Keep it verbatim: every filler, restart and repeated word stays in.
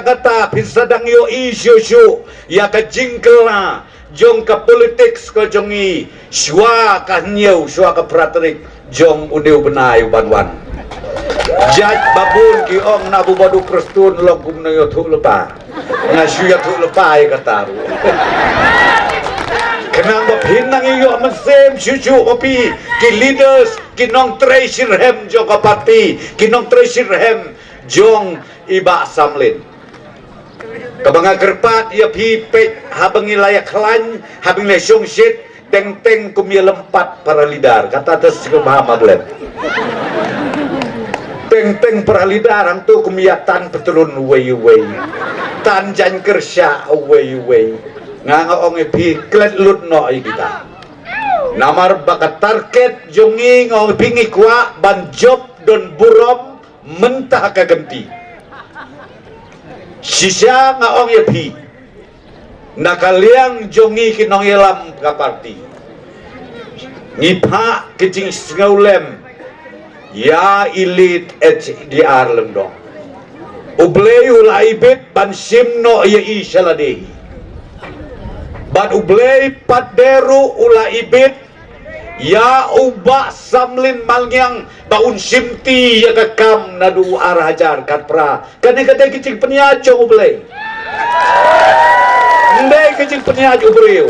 Kata phin sa dang ïohi shuh shuh ïa ka jingkylla jong ka politics ka jong ngi shuwa ka hynñiew, shuwa ka phra tarik jong une u bnai u ban wan. Jait ba bun ki ong na Bubaduh Prestone long kumno ïathuh lypa. Nga shu ïathuh lypa ïa kata ruh. Khnang ba phin nang ïoh mynsiem shuh shuh ba phi ki leaders, ki nongtrei shitrhem jong ka party, ki nongtrei shitrhem jong i Bah Samlin. Kaba nga kyrpad ïa phi, peit haba ngi la ïa khlaiñ, haba ngi la shongshit, teng teng kum ïa lympat para leader, kata te sngewbha ma Glenn. Teng teng para leader hangto kum ïa tan petrun uwei uwei, tan jaiñ kyrshah uwei uwei. Nga nga ong ïa phi, klet lut noh ïa kita. Namar ba ka target jong ngi, nga ong ïa phi, ngi kwah ban jop don burom mynta ka kynti. Shisha nga ong ïa phi, na ka liang jong ngi ki nongïalam ka party, ngi phah ki jingsngewlem ïa i Late H D R Lyngdoh. U Blei u la ibit ban shim noh ïa i sha lade hi. Bad U Blei pat de ruh u la ibit ïa u Bah Samlin Malngiang ba un shimti ïa ka kam naduh ar hajar khatphra. Kane ka dei ka jingpynïaid jong U Blei. Ym dei ka jingpynïaid u briew.